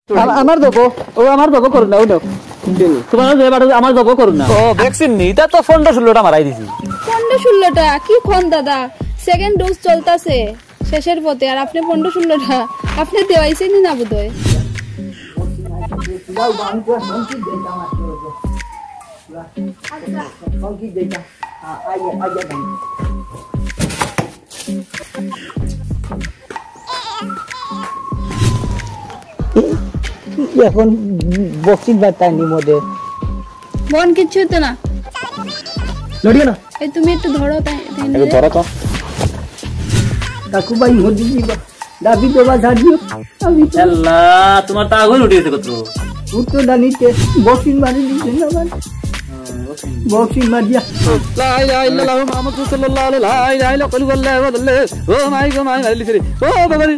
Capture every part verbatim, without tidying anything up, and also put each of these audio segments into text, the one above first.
আম-, আমার জব, ও আমার জব করো না, ও নাও। তোমার যে বাড়ি আমার জব করো না। ও, ভ্যাকসিন নি, ইটা তো পনেরো ষোলোটা মারাই দিছি। পনেরো ষোলোটা? কি কন দাদা, সেকেন্ড ডোজ চলতাছে, শেষের পথে, আর আপনি পনেরো ষোলোটা, আপনি দেওয়াইছেন না বোধহয়। এখন বক্সিং বার্তা নি মধ্যে। বন কিচ্ছু তো না। লড়িও না। এই তুমি একটু ধরো তাই, তাই একটু নিয়ে। ধরো তো। কাকু ভাই, হদি দিবা। দাবি দেবা জানিও। আমি তো আল্লাহ, তোমার তা আগুন উঠে গেছে কত? উঠতো জানিতে বক্সিং মারি দিছে না ভাই। বক্সিং মারিয়া। লা ইলাহা ইল্লাল্লাহু মুহাম্মাদুর রাসূলুল্লাহ, লা ইলাহা ইল্লাল্লাহু ওয়াল্লাহু আকবার। ও মাই গো মাই, মারিলি রে। ও বাবা রে।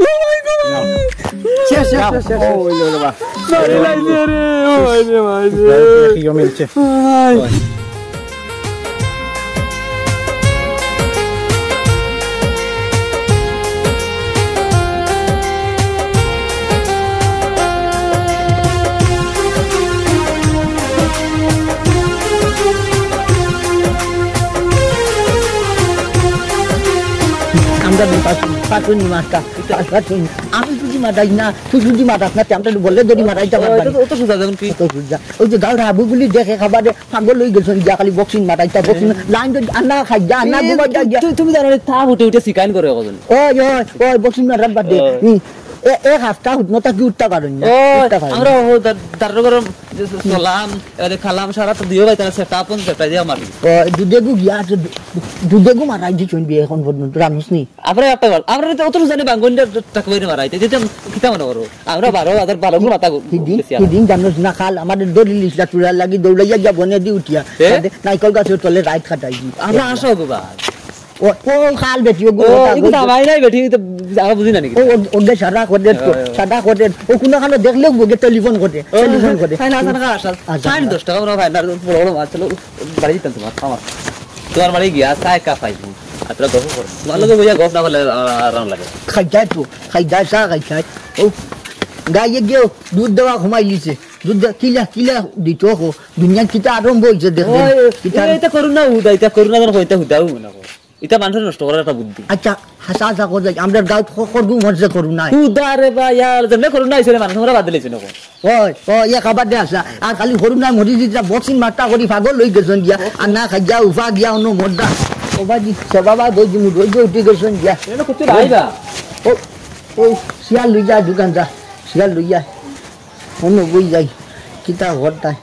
ও মাই গো মাই। শেষ, শেষ, শেষ, শেষ। ও, ওই লো, লো, বা। মারি লাইছে রে, ও মাই রে, মাই রে। কি মিলছে? মাই। আমরা দুই পাঁচ, পাঁচ মিনিট মারতা, পাঁচ, পাঁচ মিনিট। আমি যদি মারাই না, তুই যদি মারাস না, তে আমরা বললে যদি মারাই, তে ও, মারবা এটা তো, না। ও তো সোজা যেমন কি? ও তো সোজা। ওই যে গাঁওর হাবুগুলি দেখে খাবারে পাগল হয়ে গেছে, যা খালি বক্সিং মারাই, তা বক্সিং, হ্যাঁ। লাইন তো আন্না খাই, যা আন্না এই, ঘুমাই যায়, যা। তুই, তুমি জানো রে, তা উঠে উঠে শিকাইন করে কজন। ওই, ওই, ওই, বক্সিং মারার বাদ দে। ওই। হুম। এ, এ হাফটা হুকনো তা কি উঠতা পারো না? ওই, উঠতা পারো না। আমরা ও দার-, দারুগরম চলাম, এবারে খালাম সারা তো দিও ভাই, তারা সেটা আপন সেটা দিয়ে মারি। ও, দুধে গু গিয়া আছে, দু-, দুধে গু মারাই দিছইন বিয়ে এখন পর্যন্ত, রানুস নি? আমরা একটা বার, আমরা তো অত জানি বাঙ্গন টাকা বাইরে মারাইতে, যেটা কিতা মনে করো? আমরা বারো হাজার বারো গু মাথা গু-, হিদিন, বেশি আর। হিদিন জানোস না খাল, আমাদের দড়ি লিসলা চূড়ার লাগি দৌড়াইয়া গিয়া বনে দি উঠিয়া। এ? তাতে নাইকল গাছের তলে রাইত খাটাই দি। আমরা আসো গো বা। ও, ও খাল বেটি, ও ও, গুলো এগুলো তো আমায় নাই বেটি, এগুলো তো আমরা বুঝি না নাকি? ও, ও, ওকে সাদা করে দে তো, হ্যাঁ, হ্যাঁ। সাদা করে দে। ও কোনো খালো দেখলেও ওকে টেলিফোন করে, ও, টেলিফোন করে। খাই না, খাই না, খাই না। আচ্ছা, ফাইন আচ্ছা। দশ টাকা, আমরা ফাইন, আর বড় বড় মাছ ছিল, বাড়ি দিতাম তোমার, আমার। তোমার বাড়ি গিয়া চা এক কাপ খাইবো। আর তোরা গল্প করো। তোমার লগে বইয়া গল্প না করলে, আ-, আরাম লাগে। খাই যায় তো, খাই যায়, চা খাই যায়। ও, গাইয়ে গিয়েও দুধ দেওয়া ঘুমাই লিছে। দুধ দে-, কিলা, কিলা দিত হো। দুনিয়া কিতা আরম্ভ হইছে দেখো। ওই, কিতা এই, এটা করুণা হুদা, এটা করুণা যেন হইতে হুদাও মনে হয়। এটা মানুষের নষ্ট করার একটা বুদ্ধি। আচ্ছা, হাসা হাসা করে যাই। আমরা গাঁত খ-, খরগু মরছে করুণা। হুদা রে বা, ইয়ার, যেমনে করুণা হইছে রে, মানুষ আমরা বাদ দিলাইছে না। ওই, ওই, ইয়া খাবার দে আসা। আর খালি করুণা মরি দিতা, বক্সিং মারতা করি পাগল হই গেছেন গিয়া। আর না খাইয়া উফা গিয়া অন্য মরদা। ও বাজি, সে বাবা বই দিমু, রোজ উঠি গেছেন গিয়া। এটা করতে ভাই বা। ও, ও, শিয়াল লই যা দোকান যা। শিয়াল লই যা। অন্য বই যাই। কিতা ঘর তাই?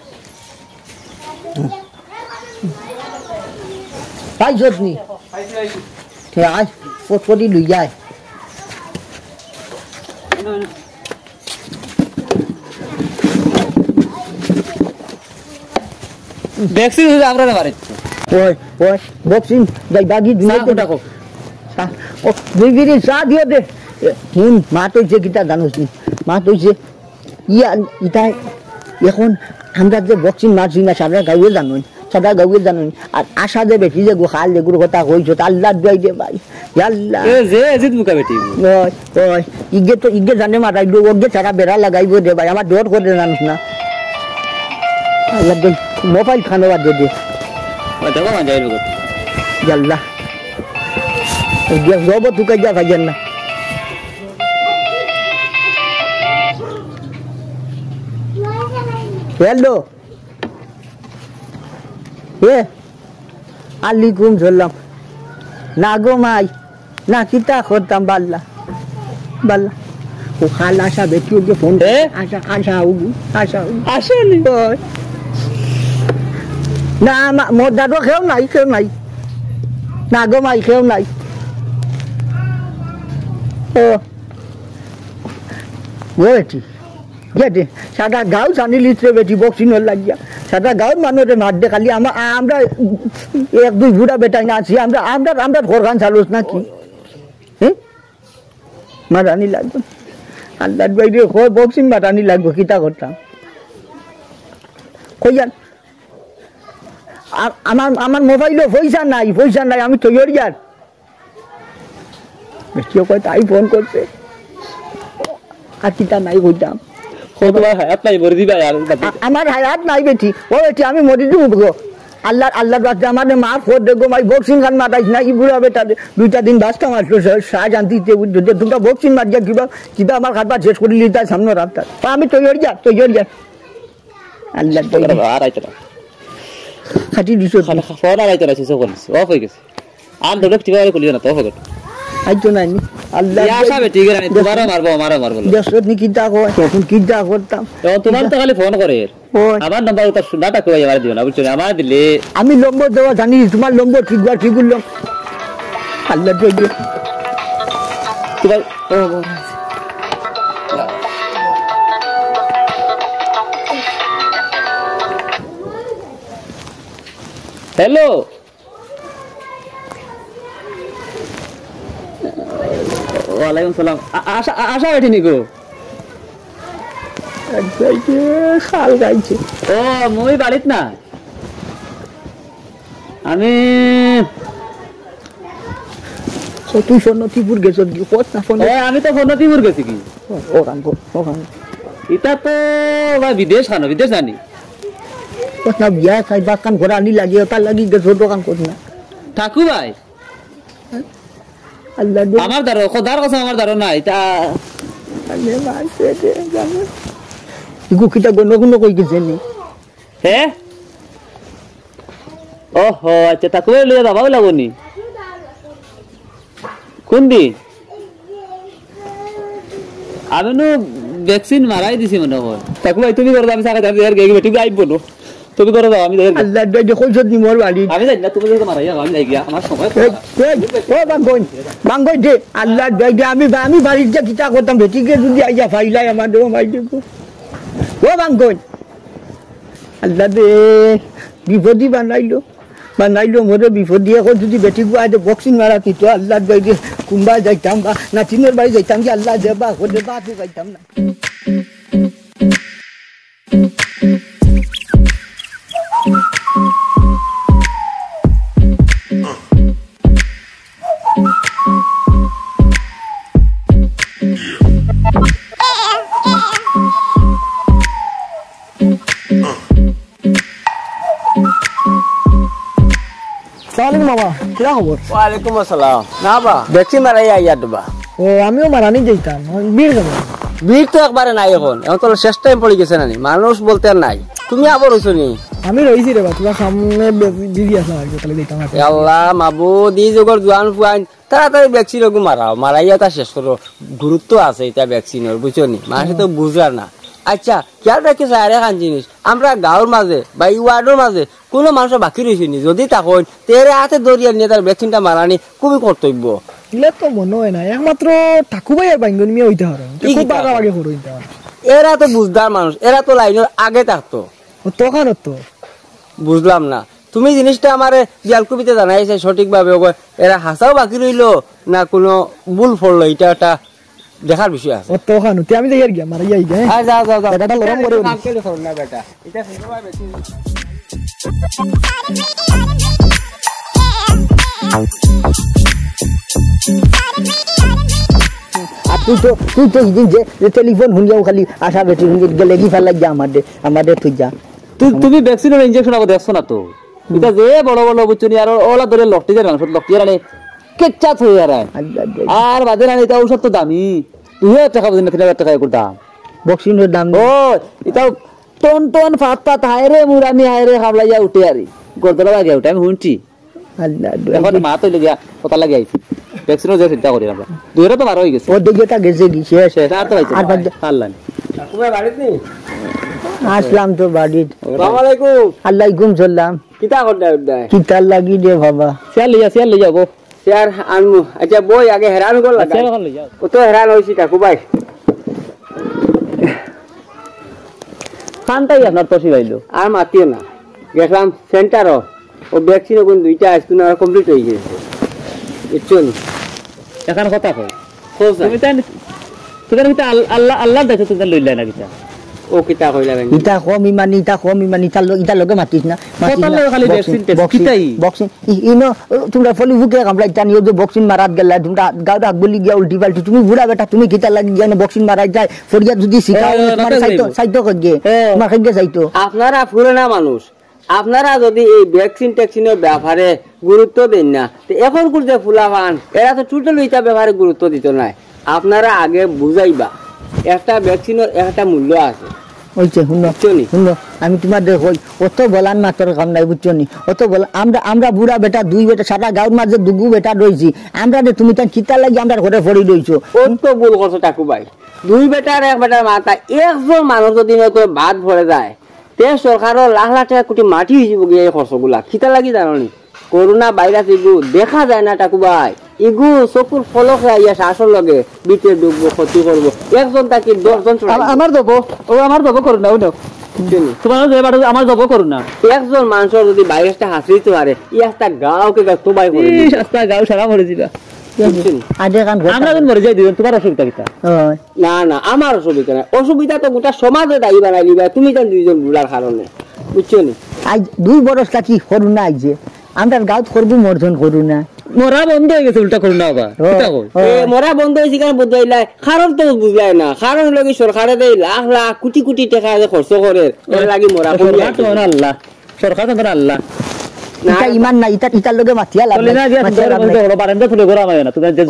পাইছত নি? তে আয়, ফটফটি লই যায়। দেখছি শুধু আমরা না পারি। ওই, ওই, বক্সিং, যাই বাগি চা দুনিয়াতে। কোটা কো? চা, ও, দুই বিড়ি চা দিও দে। এ, হুন, মা তো যে কিতা জানোস নি? মা তো যে ইয়া, ইটা এখন আমরা যে বক্সিং মারছি না, সারা গাঁওয়ে জানইন, সারা গাঁওয়ে জানইন। আর আশা যে বেটি যে গো খাল যে গুরু কথা কইছো, তা আল্লাহর দোয়াই দে ভাই, ইয়া আল্লাহ। এ যে এজিদ মুখা বেটি। ওই, ওই, ইগে তো, ইগে জানে মারাইবো, ওগে সারা বেড়া লাগাইবো দে ভাই, আমার ডর করে জানিস না। আল্লাহ দে, মোবাইল খানো বাদ দে দে। ওই দেখো, আমার যাইবো। ইয়া আল্লাহ। এই দেখ, রব তুকাই যা ভাইজান না। হ্যালো। এ, আলাইকুম সালাম। না গো মাই, না কিতা করতাম, বাল্লা। বাল্লা। ও খাল আশা বেটি ওকে ফোন। এ? আশা, আশা ওগু, আশা ওগু। আসেনি? ওই। না, মা-, মোর দাদু কেউ নাই, কেউ নাই। না গো মাই, কেউ নাই। ও। ও বেটি। গেটে, সারা গাঁও জানিলিছে বেটি বক্সিংর লাগিয়া। সারা গাঁওর মানুষরে মাত দে খালি আমা-, আমরা এক দুই বুড়া বেটাইন আছি, আমরা, আমরা, আমরা ঘরখান চালোস না কি? হ্যাঁ? মারানি লাগবো। আল্লাহর বাইরে কয় বক্সিং মারানি লাগবো, কিতা করতাম? কইয়ান? আ-, আমার, আমার মোবাইলো পয়সা নাই, পয়সা নাই, আমি তৈয়ার যার। বেটিয়ে কয়, তাই ফোন করছে। আর কিতা নাই কইতাম। ও তোমার হায়াত নাই, মরি দিবা আর বাদ দিবা। আ-, আমার হায়াত নাই বেটি। ও বেটি, আমি মরি দিমু গো। আল্লাহ, আল্লাহর বাদে আমার মাফ কর দে গো, ভাই, বক্সিং খান মারাইস না, ই বুড়া বেটা দে। দুইটা দিন বাসটা মারলো, সা-, শাহজাহান দিতে বুঝছো, যে তোমরা বক্সিং মারিয়া কিবা, কিবা আমার খাবার শেষ করে লিতা সামনে রাস্তা। তা আমি তৈয়ার যা, তৈয়ার যা। আল্লাহ ওরা তৈয়ার। আর আইতো না। খাটি দিছো। খালি ফোন আর আইতো না, সুইচ অফ করে দিছে, অফ হয়ে গেছে। আর ধরে টিপা করে খুলিও না, তো অফ হয়ে গেল। আইতো না নি। আল্লাহ এই আশা বেটি গেরানি, তোমারও মারবো, আমারও মারবো। দেখছত নি কিতা কয়, তখন কিতা করতাম। এখন তোমার তো খালি ফোন করে। ওই। আমার নম্বর ওটা শু-, না টাকা ভাই আমার দিও না, বুঝছো নি? আমার দিলে আমি নম্বর দেওয়া জানি, তোমার নম্বর ঠিক বা ঠিক বললাম। আল্লাহ দিয়ে দিও। তোমার, ও বাবা। হ্যালো। ওয়ালাইকুম সালাম। আ-, আশা, আ-, আশা বেটি নি গো? এক জায়গায় শাল গাইছে। ও, মুই বাড়িত না। আমি ও, তুই ফোন নথিপুর গেছ কি? কত না ফোন? এ, আমি তো ফোন নথিপুর গেছি কি? ও, ও কাম কর, ও কাম কর। ইটা তো ভাই বিদেশ খানো, বিদেশ জানি। কত না বিয়া খাই বাগান ঘোরা আনি লাগে, ওটা লাগি গেছ দোকান কর না। ঠাকু ভাই। আল্লাহ দে। আমার দ্বারো, খোদার কসম আমার দ্বারো নাই, তা আল্লাহ মারছে দে, জানো। ইগু কিতা গণ গণ কই গেছে নি? হে? ওহো, আচ্ছা, তা কই লইয়া যাবা লাগবো নি? কোন দিন? আমি নু ভ্যাকসিন মারাই দিছি মনে হয়। ঠাকু ভাই, তুমি করো, আমি সাকা জানি, এর গেগে বেটি গাইব বলো। তুমি করো যাও, আমি দেখে আল্লাহ দে, দেখো যদি মোর বাড়ি। আমি জানি না, তুমি যদি মারাই যাও, আমি যাই গিয়া, আমার সময় এ, এ, ও বাঙ্গন, বাঙ্গন দে, আল্লাহ দে, দে, আমি, আমি বাড়ির যে কিতা করতাম, বেটিকে যদি আইয়া ফাইলাই আমার দেবো, মাই দেখো। ও বাঙ্গন, আল্লাহ দে, বিপদি বানাইলো, বানাইলো মোরে বিপদি। এখন যদি বেটি গুয়া দে বক্সিং মারা কি তো আল্লাহ দে, দে, কুম্বা যাইতাম বা নাতিনোর বাড়ি যাইতাম কি আল্লাহ দে বা, ওদের বা তো যাইতাম না। সালাম আলাইকুম মামা, কিরা খবর? ওয়ালাইকুম আসসালাম। না বা, দেখছি মারাই আইয়া দিবা। ও, আমিও মারানি যাইতাম। ভিড় কেমন? ভিড় তো একবারে নাই এখন, এখন তো শেষ টাইম পড়ি গেছে নানি, মানুষ বলতে আর নাই। তুমি আবার রইছো নি? আমি রইছি রে বা, তোমার সামনে বে-, বিজি আসলাম আর কি, তাহলে যাইতাম আর কি। এ আল্লাহ, মাবুদ, ই যুগর জোয়ান ফুয়াইন, তাড়াতাড়ি ভ্যাকসিন ওগু মারাও, মারাইয়া তা শেষ করো। গুরুত্ব আছে এটা ভ্যাকসিনর, বুঝছো নি? মানুষে তো বুঝরা না। আচ্ছা, খেয়াল রাখিস আরেকখান জিনিস, আমরা গাঁওর মাঝে বা ই ওয়ার্ডর মাঝে কোনো মানুষ বাকি রইছে নি, যদি তখন তেরে হাতে ধরিয়া নিয়া তার ভ্যাকসিনটা মারানি খুবই কর্তব্য। ইলা তো মনে হয় না, একমাত্র ঠাকু ভাই আর বাইঙ্গন মিয়া হইতে পারে। কি খুব কিতা বাগাবাগি করে হইতে পারে। এরা তো বুঝদার মানুষ, এরা তো লাইনর আগে থাকতো। ও তখন তো। বুঝলাম না, তুমি জিনিসটা আমারে বিয়ালকুপিতে জানাইছে সঠিকভাবে, ওগো, এরা হাসাও বাকি রইলো না কোনো ভুল পড়লো, এটা একটা দেখার বিষয় আছে। ও তো ওখানে, তে আমি যাই আর কি, আমার ইয়াই গে। আয়, যাও, যাও, যাও। বেটাটা লরম করে উঠি। কালকে তো করো না বেটা। এটা শুনতে পাবে তুই। আর তুই তো, তুই তো ইদিন যে, যে টেলিফোন হুনিয়াও খালি আশা বেটি হুনিয়া গেলে কি ফালাই যা আমাদের, আমাদের তুই যা। তু-, তুমি ভ্যাকসিনর ইনজেকশন আগে দেখছো না তো? হুম। এটা যে বড় বড় বুঝছো নি, আর ওলা ধরে লকটি যায় মাংস, লকটি যায় মানে কেচ্চা থই আর আয়। আচ্ছা, আচ্ছা। আর বাদে না, এটা ঔষধ তো দামি, দুই হাজার টাকা বুঝি না, তিন হাজার টাকা এগুর দাম। ভ্যাকসিনর দাম ও, এটা টন টন ফাত ফাত, হায় রে মুরানি, হায় রে খাবলাইয়া উঠে আরি, গর্দনা লাগিয়া উঠে, আমি হুনছি। আল্লাহ, এখন মা তো লগিয়া কথা লাগি আইছি। ভ্যাকসিনও যে চিন্তা করি আমরা। দুইটা তো বার হয়ে গেছে। ও দেখে তা গেছে কি শেষ? শেষ, আর তো পাইছে আর না। বাদ দে। আল্লাহ। তোমার বাড়িত নি? আসলাম তো বাড়িত। আসসালামু আলাইকুম। আলাইকুম সালাম। কিতা করতে উঠতে? কিতা লাগি দে বাবা? চেয়ার লইয়া, চেয়ার লইয়া বো। চেয়ার আনমু। আচ্ছা, বই আগে হেরান করলা। চেয়ার এখন লইয়া। ও তো হেরান হইছি কাকু ভাই। কানটাই আপনার তসি বাইলো। আর মাতিও না। গেছিলাম সেন্টারও। ও ভ্যাকসিন ওখানে দুইটা আইসক্রিম আর কমপ্লিট হয়ে গেছে। বুঝছো নি? এখন কথা কই। কও স্যার। তুমি তাই, তুমি তাই কিতা আল-, আল্লাহ, আল্লাহর দেশে তুমি তাই লইলাই না কিতা? ও কিতা কইলা বেন? ইটা কম ইমানি, ইটা কম ইমানি, ইটার ল-, ইটার লগে মাতিস না, মাতিস না। লগে খালি boxing, vaccine test, boxing, কিতাই? Boxing, ই-, ইনো, তুমরা ফলি বুকে কামড়া, ইটা নিয়ে যে vaccine মারাত গেলা, তুমরা গাউরা গলি গিয়া উল্টি পাল্টি, তুমি বুড়া বেটা, তুমি কিতা লাগি গিয়া boxing মারাই যায়, ফরিয়া যদি শিখাও, ও, তোমার না, সাইতো, না, সাইতো কই গিয়ে, ও। তোমার কই গিয়ে সাইতো। আপনারা পুরানা মানুষ, আপনারা যদি এই vaccine ট্যাক্সিনের ব্যাপারে গুরুত্ব দেন না, তো এখনকুর যে ফুলাফান, এরা তো totally ইটা ব্যাপারে গুরুত্ব দিত নায়। আপনারা আগে বুঝাইবা, একটা ভ্যাকসিনের একটা মূল্য আছে। ওই যে, হুনো, বুঝছো নি? হুনো, আমি তোমার দেখ, ওই অত বলান মাতর কাম নাই, বুঝছো নি? অত বলা, আমরা, আমরা বুড়া বেটা, দুই বেটা, সারা গাঁওর মাঝে দুগু বেটা রইছি। আমরা যে তুমি তাই কিতা লাগি আমরা ঘরে পড়ি রইছো? অত ভুল করছো টাকু ভাই। দুই বেটার এক বেটার মাথা, একজন মানুষ যদি নয়তো বাদ পড়ে যায়, তে সরকারও লাখ লাখ টাকা কোটি মাটি হয়ে যাবো গিয়া এই খরচগুলা। কিতা লাগি জানো নি? করোনা ভাইরাস ইগু দেখা যায় না টাকু ভাই, ইগু চকুর ফলক আইয়া শ্বাসর লগে ভিতরে ঢুকবো, ক্ষতি করবো। একজন থাকি দশ জন ছড়াইবো। আ-, আমার দেবো, ও আমার দেবো করোনা, ও নাও। বুঝছো নি? তোমার যে বাড়ি আমার দেবো করোনা। একজন মানুষের যদি ভাইরাসটা হাসিতে পারে, ই আস্তা গাঁওকে গাঁও তবাই করে দিবে। আস্তা গাঁও সারা মরে দিবা। বুঝছো নি? আগে কান আমরা যখন মরে যাই দুজন, তোমার অসুবিধা কিতা? না, না, আমার অসুবিধা নাই। অসুবিধা তো গোটা সমাজে দায়ী বানাই লিবা তুমি তান দুইজন বুড়ার কারণে, বুঝছো নি? আজ দুই বরস থাকি করোনা আইছে, আমরার গাঁওত করবো মর্জন করোনা। মরা বন্ধ হয়ে গেছে, উল্টা করোনা আবার। ও, কিতা কই? ও। এ, মরা বন্ধ হয়েছে কেন বুঝাইলাই? কারণ তো বুঝলাই না। কারণ হলো কি, সরকারে দেয় লাখ লাখ কোটি কোটি টাকা যে খরচ করে, এর লাগি মরা কমিয়া সরকার তো আইছে। আল্লাহ। সরকার তো আল্লাহ। না, ইটা ইমান না, ইটা, ইটার লগে মাতিয়া লাভ নাই। মাতিয়া লাভ নাই। বারান্দা তুলে ঘোরা হয় না, তুমি যে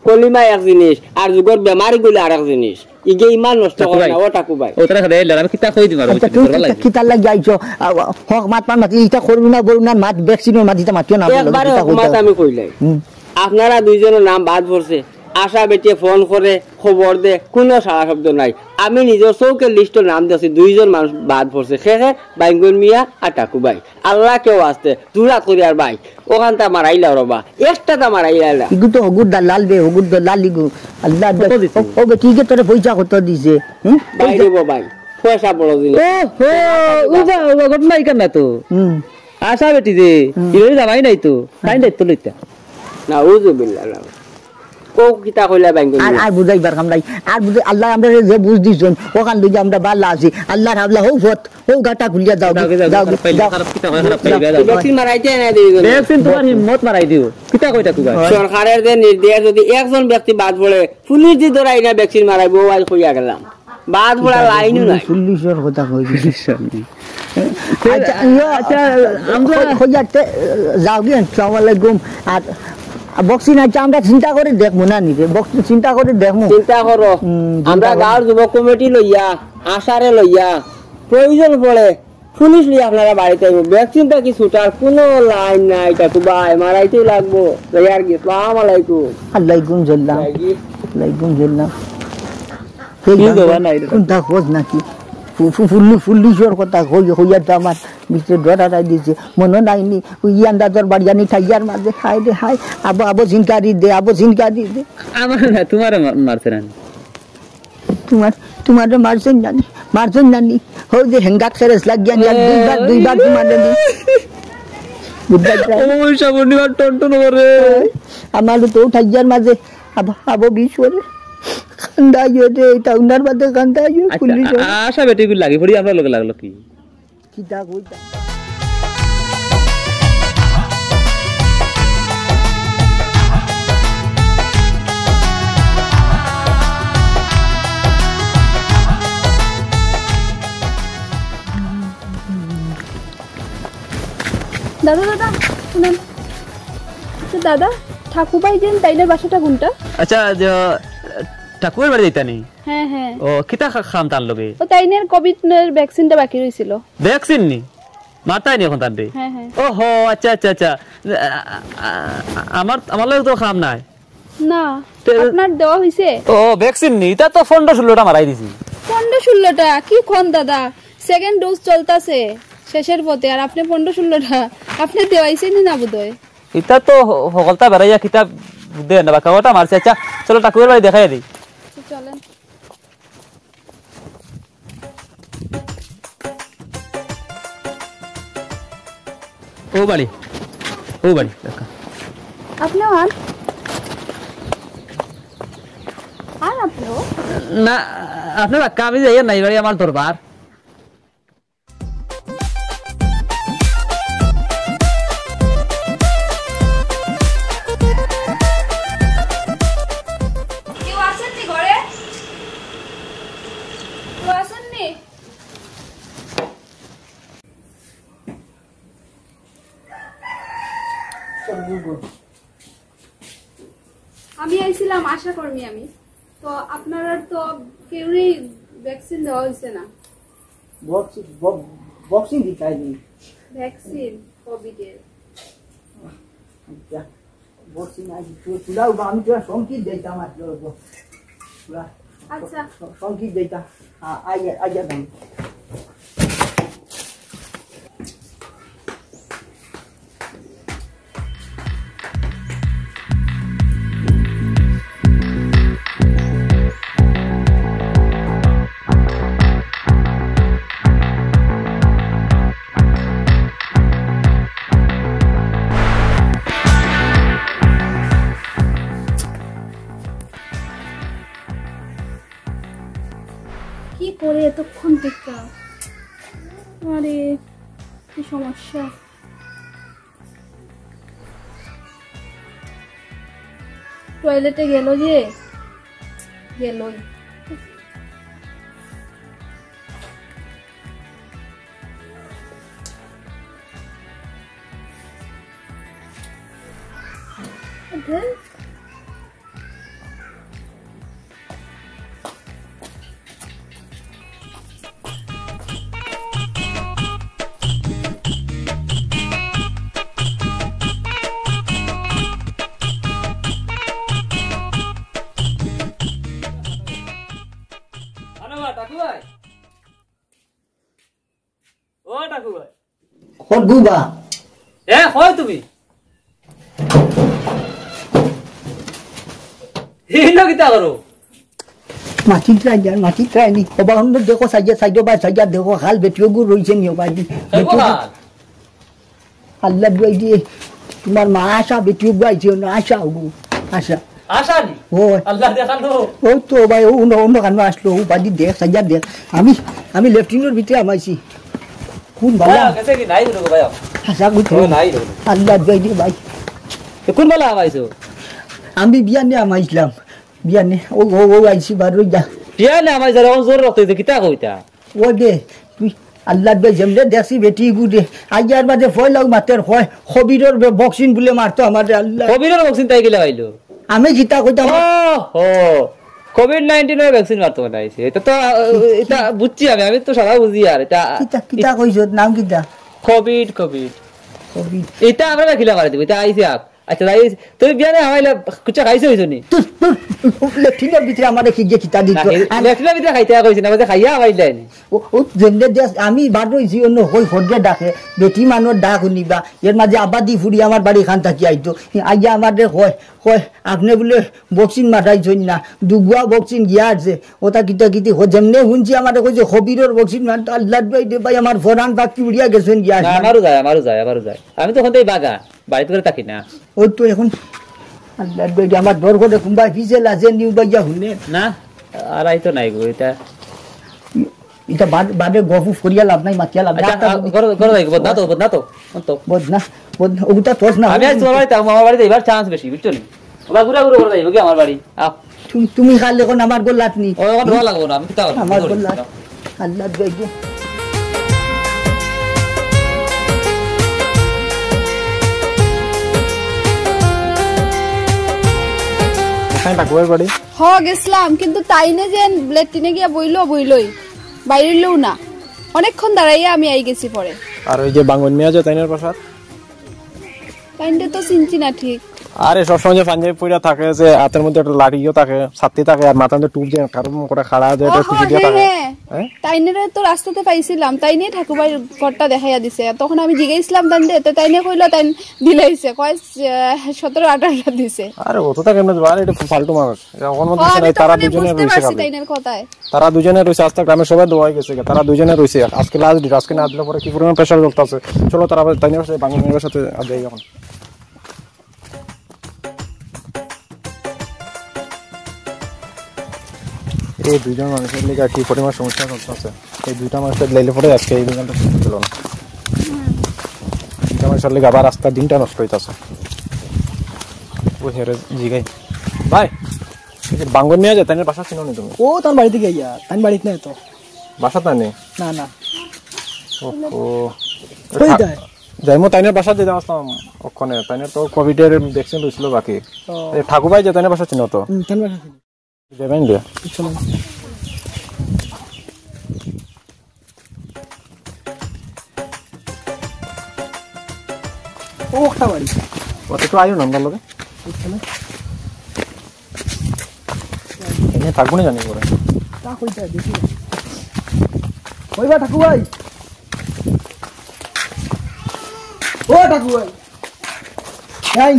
কলিমা এক জিনিস, আর যুগর বেমারি গুলো আরেক জিনিস। ইগে ইমান নষ্ট করে না, ও টাকু ভাই। ও তারা খালি এলার, আমি কিতা কই দিম আর আচ্ছা, তুমি কিতা, কিতার লাগি আইছো? আ, হক মাত পান মাতি, ইটা করবো না, বলবো না, মাত ভ্যাকসিনের মাত, ইটা মাতিও না, একবারে হক মাত আমি কইলাই। হুম। আপনারা দুইজনের নাম বাদ পড়ছে। আশা বেটিয়ে ফোন করে, খবর দে, কোনো সাড়া শব্দ নাই। আমি নিজের চৌকে লিস্টর নাম দিয়েছি, দুইজন মানুষ বাদ পড়ছে। খে খে, বাইঙ্গন মিয়া আর টাকু ভাই। আল্লাহ কেউ আসতে, দূরাত করি আর ভাই। ওখানটা মারাইলা রবা, একটা তা মারাইলা। ইগু তো হগুর দালাল বে, হগুর দালাল ইগু। আল্লাহ, কত দিছে? ও, ও বেটি, ইগে তোরে পয়সা কত দিছে? হুম? বাইরে গো ভাই, পয়সা বড় জিনিস। ও, হো, উবা, উবা, ঘটনা ইখান না তো। হুম। আশা বেটি যে, হুম। ইরে জামাই নাই তো, তাই দায়িত্ব লইতা। নাউজুবিল্লাহ, না। ও কিতা কইলা বাইঙ্গন আর, মিয়া? আর বুঝাইবার কাম নাই। আর বুঝাই, আল্লাহ আমরা যে বুঝ দিছন, ওখান লইয়া আমরা বালা আছি। আল্লাহর হাবলা হো ফত। ও গাটা খুলিয়া যাও, যাও, যাও, যাও, যাও, খারাপ পাইলে, যাও। খারাপ কিতা হয়, খারাপ পাইলে, যাও। ভ্যাকসিন মারাইতে না দিও। ভ্যাকসিন তোমার হিম্মত মারাই দিও। কিতা কইতা তুই ভাই? সরকারের যে নির্দেশ, যদি একজন ব্যক্তি বাদ পড়ে, পুলিশ দি ধরাই না ভ্যাকসিন মারাইবো, আজ কইয়া গেলাম। বাদ পড়া লাইনও নাই। পুলিশর কথা কই দিছি। আচ্ছা, ইয়ো, আচ্ছা, আমরা কই-, কইয়াতে, যাও গিয়ে, আসসালামু আলাইকুম। আর ভ্যাকসিন আচ্ছা, আমরা চিন্তা করে দেখমু না নিবে, ভ্যাকসিন চিন্তা করে দেখমু। চিন্তা করো। হুম, চিন্তা আমরা করো। গাঁওর যুবক কমিটি লইয়া, আশারে লইয়া, প্রয়োজন পড়ে পুলিশ লইয়া আপনারা বাড়িতে আইবো। ভ্যাকসিনটা কি ছুটার কোনো লাইন নাই, টাকু ভাই, মারাইতেই লাগবো। যাই আর কি, আসসালামু আলাইকুম। আলাইকুম সালাম। যাই কি? আলাইকুম সালাম। এই কি বাবা, জবান নাই রে? কোনটা খোঁজ নাকি? ফু-, ফু-, ফুল্লি, ফুল্লি জোর কথা কই, কইয়া তো আমার ভিতরে ডর আড়াই দিছে। মনে নাই নি, ওই ইয়ান্দা তোর বাড়ি জানি ঠাইয়ার মাঝে, হায় রে হায়। আবো, আবো জিনকারি দে, আবো জিনকারি দে। আমার না, তোমার মা-, মারছে না। তোমার, তোমারে মারছইন জানি, মারছইন জানি। হউ যে হেঙ্গাত সেরেস লাগিয়া নিয়া দুইবার, দুইবার তোমারে নি। বুঝবাই চাই। ও, সাবুনি আর টনটন করে। আমার তো ঠাইয়ার মাঝে আব-, আবো বিশ করে। কান্দাইও রে, এটা উনার মাঝে কান্দাইও, আচ্ছা, পুলিশ। আ-, আশা বেটি লাগি পড়ি আমরা লগে লাগলো কি? কিতা কইতা? দাদা, দাদা, শুনেন। আচ্ছা, দাদা, ঠাকুরবাই যেন তাইনের বাসাটা কোনটা? আচ্ছা, যে, ঠাকুরের বাড়ি যাইতা নি? হ্যাঁ, হ্যাঁ। ও, কিতা খা-, খাম তার লগে? ও, তাইনের কোভিড এর ভ্যাকসিনটা বাকি রইছিল। ভ্যাকসিন নি? মারতাই নি এখন তার দে? হ্যাঁ, হ্যাঁ। ও হো, আচ্ছা, আচ্ছা, আচ্ছা। আ-, আ-, আ-, আমার, আমার লগে তো খাম নাই। না, তে- আপনার দেওয়া হইছে? ও, ভ্যাকসিন নি? ইতা তো পনেরো ষোলোটা মারাই দিছি। পনেরো ষোলোটা? কি কন দাদা? সেকেন্ড ডোজ চলতাছে, শেষের পথে, আর আপনি পনেরো ষোলোটা। আপনি দেওয়াইছেন না বোধহয়। ইতা তো হ-, হকলতা বেড়াইয়া কিতা দে না, বাক্কা ওটা মারছে। আচ্ছা, চলো ঠাকুরের বাড়ি দেখাই দিই। আচ্ছা, চলেন। ও বাড়ি, ও বাড়ি, দেখা। আপনিও আন। আর আপনিও? না, আপনি বাক্কা, আমি যাইয়ার না, ই বাড়ি আমার দরবার। কেউ আছেননি ঘরে? কেউ আছেননি? আমি আইছিলাম আশা কর্মী আমি। তো আপনারার তো কেউরই ভ্যাকসিন দেওয়া হইছে না। বক্সিং, বক-, বক্সিং দিতাইনি। ভ্যাকসিন কোভিডের। আচ্ছা, বক্সিং আইছি। তু-, তুলাও বা আমি তোরা সংকেত দিতাম আর তোর ব-, তুলা আচ্ছা। স-, সংকেত দিতাম। আ-, আইয়া, আইয়া দাম। কি করে এতক্ষণ টিকা? আরে, কি সমস্যা। টয়লেটে গেল যে, গেলই। আরে বা, টাকু ভাই। ও টাকু ভাই। কত গুবা? এ, কই তুমি? এই লো কিতা করো? মাটি ট্রাই দেন, মাটি ট্রাই নি। ওবা, অন্য দেখো, সাইডে, সাইডে বা, সাইডে দেখো, হাল বেটিও গু রইছে নি, ওবা, দি। দেখো বেটিও গু হাল। আল্লাহ দুয়াই দিয়ে, তোমার মা আশা বেটিও গু আইছে, না আশা হবো, আশা। আশা নি? ও। আল্লাহ দেখালো। ও তো ভাই, ও অন্য, অন্য কানো আসলো, ও বাদি দেখ, সাইডে দেখ। আমি, আমি লেফটিনের ভিতরে আমাইছি। কোন বালা? ভাই, গেছে কি? নাই হলো গো ভাই। আশা করি ও, নাই হলো। আল্লাহ দুয়াই দিয়ে ভাই। তো কোন বালা আমাইছো? আমি বিয়ানে আমাইছিলাম। বিয়ানে, ও, ও, ও আইছি বারো যা। বিয়ানে আমাইছো, ও জোর রক্ত হইছে, কিতা কইতা? ও দে, তুই আল্লাহ দে যেমনে দেখছি বেটি গু দে। আইয়ার বাদে ফয়লাও মাতের হয়, কবিরর বে-, বক্সিন বুলে মারতো আমারে আল্লাহ। কবিরর বক্সিন তাই গেলে পাইলো? আমি কিতা কইতাম? ও, ও, কোভিড নাইনটিন এর ভ্যাকসিন মারতো মানে আইছে। এটা তো, আহ, এটা বুঝছি আমি, আমি তো সারা বুঝি আর এটা। কিতা, কিতা কইছো? নাম কিতা? Covid, Covid. কোভিড। এটা আমরা রাখিলা মারি দিব, এটা আইছে আপ। আচ্ছা, তাই তুমি বিয়ানে হামাইলা, কুচা খাইছো হইছো নি? তুই, তুই, লেট্রিনের ভিতরে আমারে কি যে কিতা দিত? না, এই আর লেট্রিনের ভিতরে খাইতে কইছি না, বলছে খাইয়া হামাইলা নি। ও, ও, যেমনে দেশ, আমি বার হইছি, অন্য হই হরগে ডাকে, বেটি মানুষ ডাক শুনিবা, এর মাঝে আবাদি ফুড়ি আমার বাড়ি খান থাকি আইতো। আইয়া আমারে কয়, কয়, "আপনি বুলে বক্সিন মারাইছইন না, দুগুয়া বক্সিন গিয়া আছে।" ওটা কিতা কিতি হ-, যেমনে শুনছি আমারে কইছে, "কবিরর বক্সিন মারতো।" আল্লাহ দুয়াই দে ভাই, আমার ফরান পাখি উড়িয়া গেছইন গিয়া। না, আমারও যায়, আমারও যায়, আমারও যায়। আমি তো ওখান থেকে বাগা। বাড়িত করে থাকি না। ওই তো এখন আল্লাহ, বেটি আমার ডর করে কুম্বাই ফিজে লাজে নিউ বাইয়া হুনে। না, আর আই তো নাই গো, এটা। এটা বাদ-, বাদে গফ উফ করিয়া লাভ নাই, মাতিয়া লাভ নাই। আচ্ছা, আপনার আ, করো, করো, যাই, বদনা তো, বদনা তো, অন্ত। বদনা, বদনা, ওটা তোর না। আমি আজ তোমার বাড়িতে, আমার বাড়িতে এবার চান্স বেশি, বুঝছো নি? ওবা ঘুরা ঘুরা করে যাইবো কি আমার বাড়ি? আও। তুমি, তুমি খালি এখন আমার গোলাত নি। ও, এখন রোয়া লাগবো না, আমি কিতা করবো? আমার গোলাত। আল্লাহ দেখবে। কোথায় ডাকুয়ার বাড়ি? হ, গেছিলাম, কিন্তু তাইনে যে লেট্রিনে গিয়া বইলো, বইলোই, বাইরেও না। অনেকক্ষণ দাঁড়াইয়া আমি আই গেছি পরে। আর ওই যে বাঙ্গন মিয়া যে তাইনের বাসার? তাইনরে তো চিনছি না ঠিক। আরে সবসময় যে পাঞ্জাবি পইরা থাকে, যে হাতের মধ্যে একটা লাঠিও থাকে, ছাতি থাকে, আর মাথার মধ্যে টুপ যে কারো মুখ করে খাড়া যে ও একটা হ্যাঁ, টুপি দিয়ে হ্যাঁ, থাকে। হ্যাঁ। হ্যাঁ? তাইনরে তো রাস্তাতে পাইছিলাম, তাইনে ঠাকুরবাড়ির ঘরটা দেখাইয়া দিছে। তখন আমি জিগাইছিলাম তাইনরে, তো তাইনে কইলো তাইন দিলাইছে, কয়, আহ, সতেরো আঠারোটা দিছে। আরে অতটা কেন দিবা? আরে এটা ফালতু মানুষ, এটা অখন ও, মধ্যে আমি নাই, তারা তখনই দুজনে বুঝতে রইছে পারছি খালি। তাইনের কথায়। তারা দুজনে রইছে, আস্তা গ্রামের সবাই দোয়া হয়ে গেছে, তারা দুজনে রইছে। আজকে লাস্ট ডেট, আজকে না দিলে পরে কি পরিমাণ প্রেশার চলতেছে। চলো, তারা আবার তাই নিয়ে বাংলা মেয়ের সাথে আর যাই এখন। এই দুইজন মানুষের লেগে কি পরিমাণ সমস্যা চলতেছে। এই দুইটা মানুষের লেলে পরে আজকে এই দোকানটা খুলতে গেল না। দুইটা মানুষের লেগে আবার আজকে দিনটা নষ্ট হইতাছে। ওই হেরে জিগাই। ভাই, এই যে বাঙ্গন নিয়ে যায়, তাইনের বাসা চিনো নি তুমি? ও, তার বাড়িতে গিয়া, তার বাড়িতে নাই তো। বাসা তা নেই? না, না। ওহো। ওই দেয়। যাইমু তাইনের বাসা যেতে আসলাম ওখানে। তাইনের তো কোভিড এর ভ্যাকসিন লইছিল বাকি। ও। এই ঠাকুর ভাই যে তাইনের বাসা চিনো তো? হুম, তার বাসা চিনি। যাবেন দিয়া। চলো। ও, একটা বাড়ি। অত তো আইও না, ভালো লাগে। এখানে থাকবো না জানি করে। তা কইতা দেখি। কইবা ঠাকুর ভাই? ও ঠাকুর ভাই। তাই?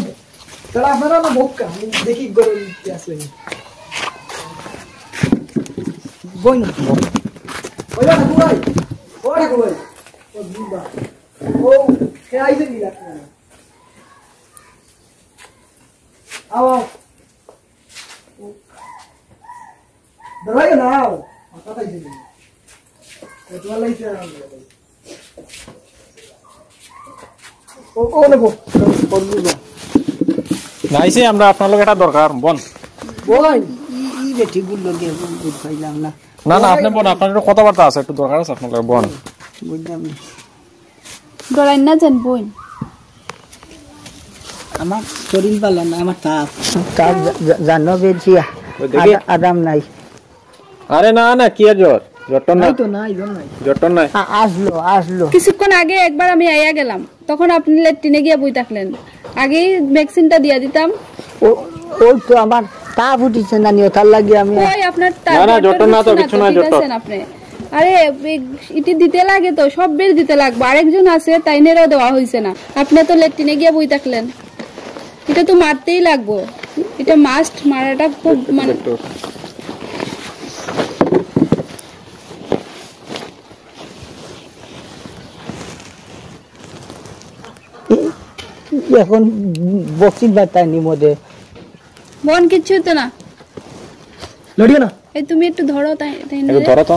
তাহলে আপনারা না বোকা, আমি দেখি গরম কি আছে। বই না। কইবা ঠাকুর ভাই? ও ঠাকুর ভাই। ও দিবা। ও, কে আইছে কি আপনারা? আও, আও। ধরাইও না, আও। কথা তাই ছিল। এ, তোমার লাগি শেয়ার আনবো। ও, ও নেবো। ও, ও নেবো। নাইছে, আমরা আপনার লগে একটা দরকার, বন। বন। ই, ই বেটি গুলো গিয়ে বুঝ পাইলাম না। না, না, আপনি বন, আপনার একটু কথাবার্তা আছে, একটু দরকার আছে আপনার লগে, বন। বুঝলাম না। ডরাইন না যেন বইন। আমার শরীর ভালো না, আমার তাপ। তাপ জা-, জা-, জানো বেশি, ওই দেখি। আদা-, আরাম নাই। আরে না, না, কি আর জ্বর? জ্বর টর না। নাই তো, নাই, জ্বর নাই। জ্বর টর নাই। আ-, আসলো, আসলো। কিছুক্ষণ আগে একবার আমি আইয়া গেলাম, তখন আপনি লেট্রিনে গিয়া বই থাকলেন। আগেই ভ্যাকসিনটা দিয়া দিতাম। ও, ওই তো আমার তাপ উঠিছে না, নিয়ে তার লাগি আমি কই আপনার তাপ? না, না, জ্বর টর জ্বর না তো, কিচ্ছু না, কিচ্ছু না, ঠিক জ্বর টর। আছেন আপনি? আরে, এ-, এটি দিতে লাগে তো, সব বের দিতে লাগবো। আরেকজন আছে, তাইনেরও দেওয়া হইছে না। আপনি তো লেট্রিনে গিয়া বই থাকলেন। এটা তো মারতেই লাগবো, এটা মাস্ট, মারাটা খুব মানে। এখন বক্সিং বার্তায় নিমদে। বন কিচ্ছু তো না। লড়িও না। এই তুমি একটু ধরো তাই, তাই একটু নিয়ে। ধরো তো।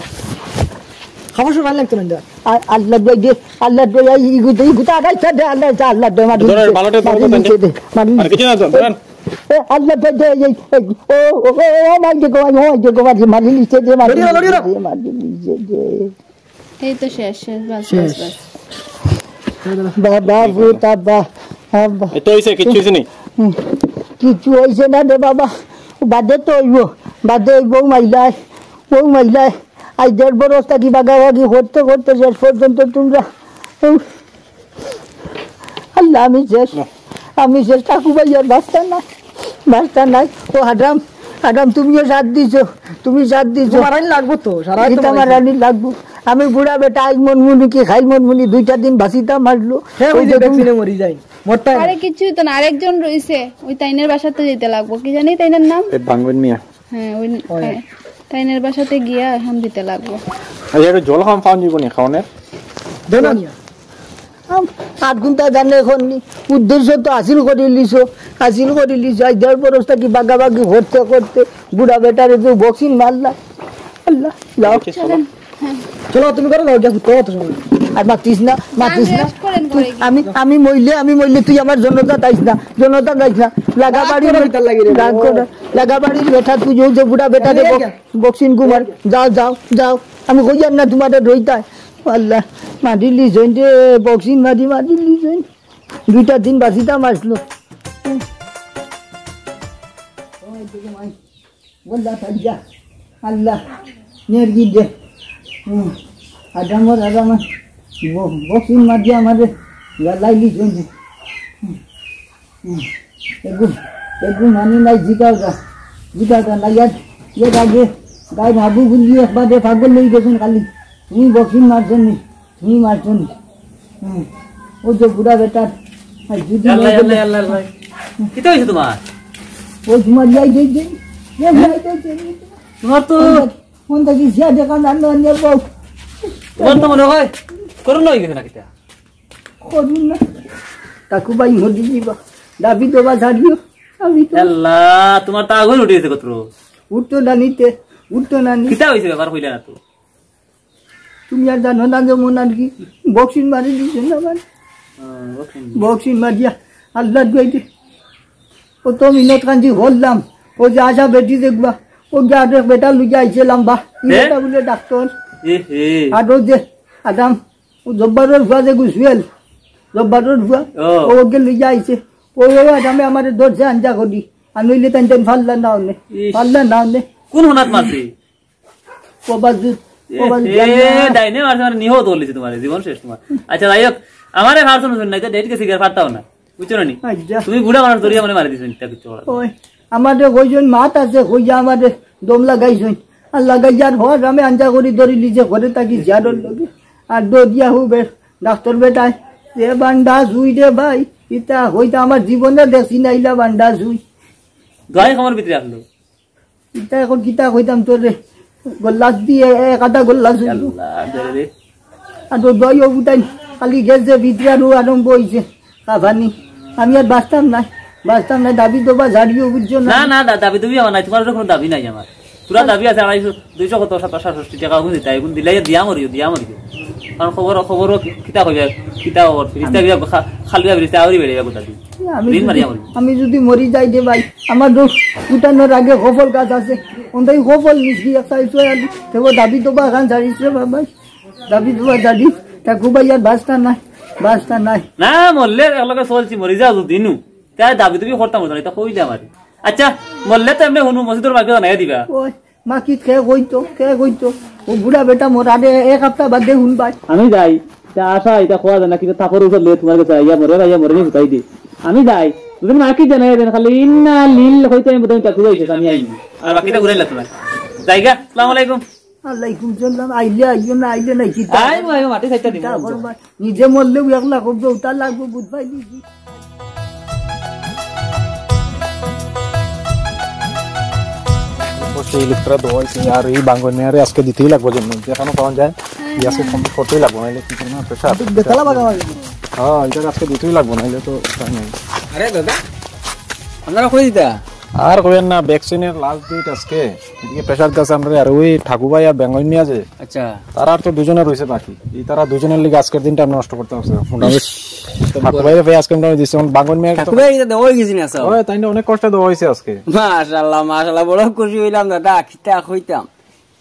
খাবার সময় লাগতো না। আ-, আল্লাহ দোয়াই দে, আল্লাহ দোয়াই, এই গুতা, এই গুতা আগাই দে, আল্লাহ দে, আল্লাহ দে, মারি ধরো, নিচে, বালোটা ধরো মারি তো, নিচে দে, মারি আর নিচে। কিছু না তো, ধরেন। এ, আল্লাহ দে, দে, এই, এই, ও, ও, ও, ও, মারি দে গো, মারি, ও, মারি দে গো, মারি, মারি নিচে দে, মারি লড়িও না, লড়িও না। নিচে দে, মারি নিচে দে। এই তো শেষ, শেষ, বাস, শেষ। বাস, বাস। বাবা, ভূত, আব্বা, আব্বা। এই তো হইছে, কিচ্ছু হইছে নি? হুম, কিচ্ছু হইছে না রে বাবা, বাদে তো হইব, বাদে হইব, মাইলাই, ও মাইলাই, আজ দেড় বরস থাকি বাগাবাগি করতে করতে শেষ পর্যন্ত তোমরা, উম, আল্লাহ, আমি শেষ, না। আমি শেষ, ঠাকু ভাই আর বাঁচতা না, বাঁচতা নাই। ও হাডাম, হাডাম, তুমিও সাথ দিছো, তুমি সাথ দিছো। মারানি লাগবো তো, সারা তো ইটা মারানি। মারানি লাগবো। আমি বুড়া বেটা, আজ মন মুনি কি খাইল মন মুনি, দুইটা দিন বাঁচিতাম আসলো। হ্যাঁ, ওই ওই যে যে তুমি ভ্যাকসিনে মরি যাই, মরতাই আরে না। কিচ্ছুই তো না, আরেকজন রইছে, ওই তাইনের বাসাতে যেতে লাগবো, কি জানি তাইনের নাম? এ বাঙ্গুন মিয়া। হ্যাঁ, ওই ওই। হ্যাঁ, তাইনের বাসাতে গিয়া এখন দিতে লাগবো। আচ্ছা, একটু জল খাম পাওয়া যাবো নি খাওয়ানোর? দেনা নিয়া। আম, আট ঘন্টা জানে এখন নি। উদ্দেশ্য তো হাসিল করে লিছো, হাসিল করে লিছো। আজ দেড় বরস থাকি বাগাবাগি করতে করতে বুড়া বেটারে যে বক্সিং মারলা। আল্লাহ, যাও। চলো। চলো, তুমি করো, যাও, গিয়া ঘুরতে যাও তো সবাই। আর মাতিস না, মাতিস না। শেষ করেন তুই, ঘরে গিয়ে। আমি, আমি মইলে, আমি মইলে তুই আমার জনতা যাইস না, জনতা যাইস না। লাগা রাগ বাড়ির করো, বে-, তার লাগি রে। রাগ করো। লাগা বাড়ির বেটা তুই, ওই যে বুড়া বেটা রে, আরে, বক-, বক্সিং কুমার, যাও, যাও, যাও। আমি কই আর না তোমাদের রইতায়। আল্লাহ, মারিলি জইন রে, বক্সিং মারি, মারিলি জইন। দুইটা দিন বাঁচিতাম আসলো। বললা, "আল্লাহ, আল্লাহ, নেরগি দে।" হুম, আদামর, আদামর, ব-, বক্সিং মারিয়া আমারে লাইলি জইন। হুম, হুম, এগু, এগু মানি নাই, জিগাও যা, জিগাও যা, না, ইয়ার, ইয়ার আগে গায়ে হাগু গুলি একবারে পাগল হয়ে গেছেন খালি। তুমি বক্সিং মারছেন নি? তুমি মারছো নি? হুম। ও যে বুড়া বেটা, আর যদি আল্লাহ, মরে গেলে আল্লাহ, আল্লাহ, আল্লাহ। কিতা হইছে তোমার? ও তোমার ইয়াই দেই দেই, ইয়াই দেই দেই। তোমার তো কোন থাকি জিয়া দেখা না, না, না, বউ। তোমার তো মনে হয় করোনা হয়ে গেছে না কিতা? করুন না। তাকু ভাই মরি দিবা। দাবি দেবা জানিও। আমি তো আল্লাহ, তোমার তো আগুন উঠে গেছে কত। উঠতো না নিতে। উঠতো না নি। কিতা অইছে ব্যাপার কইলা না তো? তুমি আর জানো না যেমন আর কি, বক্সিং মারি দিছে না আমার। হ্যাঁ, বক্সিং। বক্সিং মারিয়া আল্লাহ দুয়াইতে। ও তো মিনত কান্দি বললাম, ও যে আশা বেটি দেখবা, ও যে আরেক বেটা লইয়া আইছে লম্বা, ই হে? বেটা বলে ডাক্তার। এ হে। আর ও যে আদাম, ও জব্বারর ফুয়া যে গুসুয়েল, জব্বারর ফুয়া, ও। ও ওকে লইয়া আইছে। ও, ও আদামে আমারে ধরছে আঞ্জা করি, আর নইলে তাই তাই ফাল্লা না অনে, ইস। ফাল্লা না অনে। কোন হনাত মারছে? কবাজু, এ, কবাজু এ, জানি না। ডাইনে মারছে মানে নিহত বলেছে তোমার, জীবন শেষ তোমার। আচ্ছা, যাই হোক, আমারে ফারছো না, নাই তো ডেট গেছে, গিয়ে ফারতাও না, বুঝছো না নি? আচ্ছা। তুমি বুড়া মানুষ ধরিয়া মানে মারি দিছো, ইটা কিচ্ছু করার নাই। ওই, আমাদের কয়জন মাত আছে, কইয়া আমাদের দম লাগাইছইন। আর লাগাইয়ার হর আমি আঞ্জা করি ধরি লিজে ঘরে থাকি জিয়ারর লগে। আর দৌড়িয়া হু বে-, ডাক্তার বেটায়, এ বান্ডা জুই রে ভাই, ইতা হইতা আমার জীবনে দেখছি না, ইলা বান্ডা জুই। গায়ে আমার ভিতরে আসলো। ইতা এখন কিতা কইতাম তোরে? গোল্লাস দিয়ে এক আধা গোল্লাস হইল। আল্লাহ, দে রে। আর তো দই ও বুটাই খালি গেছে ভিতরে আর ও আরম্ভ হইছে কাফানি। আমি আর বাঁচতাম না, বাঁচতাম না। দাবি দবা ঝাড়িও বুঝছো না? না, না, দা-, দাবি দাবি আমার নাই, তোমার কোনো দাবি নাই আমার। তোরা দাবি আছে আড়াইশো, দুইশো কত, সাতশো সাতষট্টি টাকা ওগুন দিতে, এগুন দিলে দিয়া মরিও, দিয়া মরিও। কারণ খবর, খবর কি-, কিতা কইবে, কিতা খবর, ফিরিস্তা গিয়া খা-, খালুয়া ফিরিস্তা আউরি বেড়ে যাবো দাবি। আমি ঋণ যদি, মারিয়া মরিও। আমি যদি মরি যাই রে ভাই, আমার তো উঠানোর আগে কফল গাছ আছে, ওটাই কফল নিছি, এক সাইড হয়ে আলি, তেও দাবি দবা খান ঝাড়িস রে বাবা, দাবি দবা ঝাড়িস, তা খুব আর বাঁচতা নাই, বাঁচতা নাই। না, মরলে একলগে চলছি, মরি যাও যদি নু। তাই দাবি তুমি করতাম হতো না, এটা কইলে আমারে। আচ্ছা, মরলে তো এমনি হুনু মসজিদর মাকে জানাই দিবা। ওই, মাকিত কে কইতো, কে কইতো? ও বুড়া বেটা মোর আগে এক হাপ্তা বাদে হুন ভাই। আমি যাই, তা আশা, এটা খোয়া যায় না, কিন্তু তারপর ওষুধ লইয়া তোমার কাছে আইয়া মরে, আইয়া মরে নি ফুটাই দি। আমি যাই, তুমি মাকিত জানাই দেন, খালি ইন্না লিল কইতে আমি বোধহয় তাকে যাইছে, আমি আইনি। আর বাকিটা ঘুরাইলা তোমার। জায়গা, আসসালামু আলাইকুম। আলাইকুম সালাম, আইলে আইও না, আইলে নাই, কিতা? আই, আই, মাটি সাইডটা দিব। কিতা করবা? নিজে মরলেও এক লাখ অইবো, উতা লাগবো, বুঝ পাইলি কি? কষ্ট এই লোকটা দোয়াইছে, আর এই বাঙ্গন নিয়ে আজকে দিতেই লাগবো জন্য, যেখানে পাওয়া যায়, এই আজকে কমপ্লিট করতেই লাগবো, নাইলে কি করবো না, প্রেশার। বেতালা বাগা হয়ে গেল। হ্যাঁ, এটা আজকে দিতেই লাগবো, নাইলে তো উপায় নাই। আরে দাদা, আপনারা কই দিতা? আর কইয়েন না, ভ্যাকসিনের লাস্ট ডেট আজকে। এদিকে প্রেশার গাছে আমরা আর ওই ঠাকুভাই আর বেঙ্গল মিয়া যে, আচ্ছা। তারা আর তো দুজনে রইছে বাকি। এই তারা দুজনের লিগে আজকের দিনটা আমরা নষ্ট করতে পারছি না। মোটামুটি তো ঠাকুভাই ভাই আজকে মোটামুটি দিচ্ছে, এখন বাঙ্গন মিয়া তো ঠাকুভাই এটা দেওয়া হয়ে গেছে না, স্যার? ওই তাই না, অনেক কষ্টে দেওয়া হয়েছে আজকে। মাশাআল্লাহ, মাশাআল্লাহ, বড় খুশি হইলাম দাদা, কিতা কইতাম।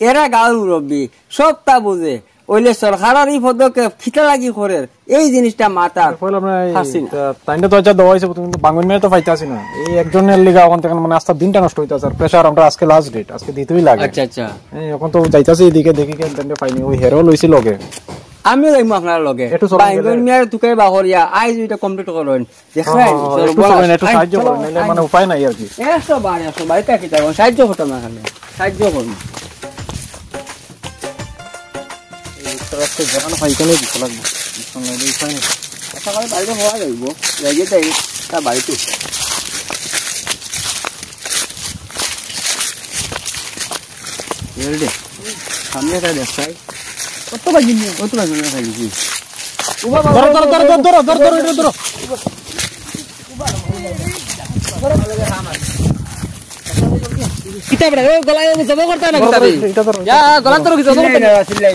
এরা গাঁওর মুরব্বী, সবটা বুঝে। অইলে সরকারর ই পদক্ষেপ কিতা লাগি করের, এই জিনিসটা মাথাত পয়লা আমরা এই হাসি না। তা-, তাইনটা তো আচ্ছা দেওয়া হইছে, কিন্তু বাঙ্গন মিয়া তো পাইতাছি না। এই একজনের লিগা ওখান থেকে মানে আস্তা দিনটা নষ্ট হইতাছে। আর প্রেশার আমরা আজকে লাস্ট ডেট, আজকে দিতেই লাগে। আচ্ছা, আচ্ছা। এই এখন তো যাইতাছি এদিকে, দেখি কেন তাইনটা পাইনি, ওই হেরো লইছি লগে। আমিও যাইমু আপনার লগে। একটু চলুন বাঙ্গন গেলে। মিয়ার তুকে বাহরিয়া, আইজ ওইটা কমপ্লিট করুন। দেখবেন, হ্যাঁ, হ্যাঁ, একটু সর্বনাশ। চলুন, একটু সাহায্য করুন, নাইলে মানে উপায় নাই আর কি। একশো বার, একশো বার, এটা কি যাবো? সাহায্য করতাম না কেন? সাহায্য করুন। এই লোকটা আজকে যেখানে পাই, এখানেই দিতে লাগবো। বুঝলাম না, এই উপায় নেই। আশা করি বাড়িতে হওয়া যাইবো। যাইয়ে যাই, তা বাড়িতে। এই রে, সামনে একটা দেখ, ভাই। কত বাজি নিয়ে? কত বাজি নিয়ে খাই দিছি? ধরো, ধরো, ধরো, ধরো, ধরো, ধরো, এটা ধরো। কিতা বেটা, ও গলায় ও জবো করতে না কিতা বে? এটা ধরো। ইয়া, গলা তোর কি জবো করতে না?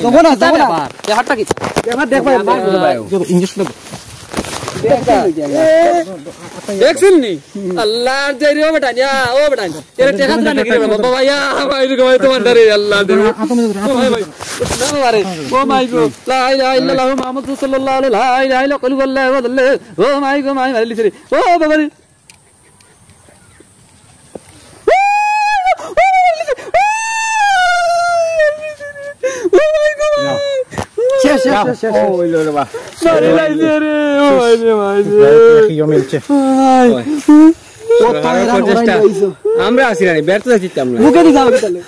জবো না, জবো না। এ হাতটা কি? এবার দেখ ভাই, আমার ভাই। ইঞ্জেকশন দেবো। ভ্যাকসিন নি? আল্লাহ, আর যাই রে, ও বেটা, ইয়া, ও বেটা। এরে টেকা দিলা নাকি রে বাবা? বাবা, ইয়া, ভাই রে, ভাই, তোমার দ্বারে, আল্লাহ, দে। ও ভাই, ভাই। না, বাবা রে। ও মাই গো। লা ইলাহা ইল্লাল্লাহু মুহাম্মাদুর রাসূলুল্লাহ, লা ইলাহা ইল্লাল্লাহু ওয়াল্লাহু আকবার। ও মাই গো, মাই, মারি লিছে রে। ও বাবা রে। ও মাই গো, মাই। শেষ, শেষ, শেষ, শেষ। ও, হইলো রে বা। মারি লাইছে রে, ও ভাই রে, ভাই রে। কি মিলছে? ভাই। ও, তো এরা প্রচেষ্টা। হরাই লইছো। আমরা আছি না, ব্যর্থ যাইতাম না। মুখে দি যাও তাহলে।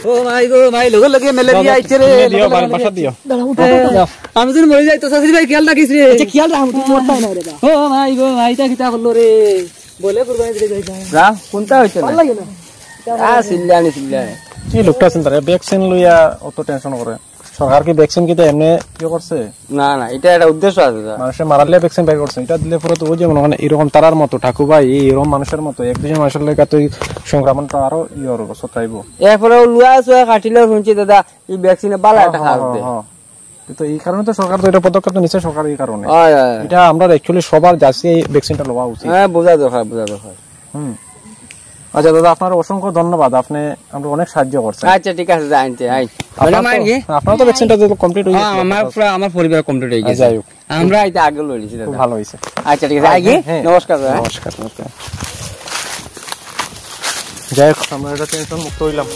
ও মাই গো, মাই, লগে লগে ম্যালেরিয়া আইছে রে, তুমি দিও, লগে লগে বাল পাশা দিও। দাঁড়াও, উঠো, উঠো, উঠো। আমি যদি মরে যাই তো শাশুড়ি ভাই খেয়াল রাখিস রে। আচ্ছা, খেয়াল রাখবো, তুমি মরতাই না রে বা। ও মাই গো, মাই, ইটা কিতা করলো রে? বলে কুরবানি দিতে যাই ভাই। যা, কোনটা হইছে না? ভালো লাগে না। আ, চিল্লানি, চিল্লানি। এই লোকটা আছেন তারা, ভ্যাকসিন লইয়া অত টেনশন করে। সরকার কি ভ্যাকসিন কিতা এমনে ইয়ে করছে? না, না, এটা একটা উদ্দেশ্য আছে, দাদা। মানুষের মারার লেগে ভ্যাকসিন বের করছে, এটা দিলে পরে তো ওই যে মনে হয় এরকম তারার মতো, ঠাকুভাই, এই এরকম মানুষের মতো, এক দুজন মানুষের লেগে তো এই সংক্রমণটা আরো ইয়ে হবে, ছড়াইবো। এরপরে ও লুয়া আছে, কাটিলে শুনছি, দাদা, এই ভ্যাকসিনে ভালো একটা কাজ দেয়। হ্যাঁ। তো এই কারণে তো সরকার তো এটা পদক্ষেপ তো নিচ্ছে, সরকার এই কারণে। হয়, হয়। এটা আমরা অ্যাকচুয়ালি সবার যাচ্ছি এই ভ্যাকসিনটা লওয়া উচিত। হ্যাঁ, বোঝা দরকার, বোঝা দরকার। হুম। আচ্ছা দাদা, আপনার অসংখ্য ধন্যবাদ, আপনি আমরা অনেক সাহায্য করছেন। আচ্ছা, ঠিক আছে, যাই আনতে, আই। আপনার মানে, মানে তো- কি? আপনার তো ভ্যাকসিনটা তো কমপ্লিট হয়ে হ্যাঁ, গেছে। আমার পুরো, আমার পরিবার কমপ্লিট হয়ে হ্যাঁ, গেছে। যাই হোক। আমরা এটা আগে লড়েছি, দাদা। খুব ভালো হয়েছে। আচ্ছা, ঠিক আছে, আগে। হ্যাঁ, নমস্কার, দাদা। নমস্কার, নমস্কার। যাই হোক, আমরা এটা টেনশন মুক্ত হইলাম।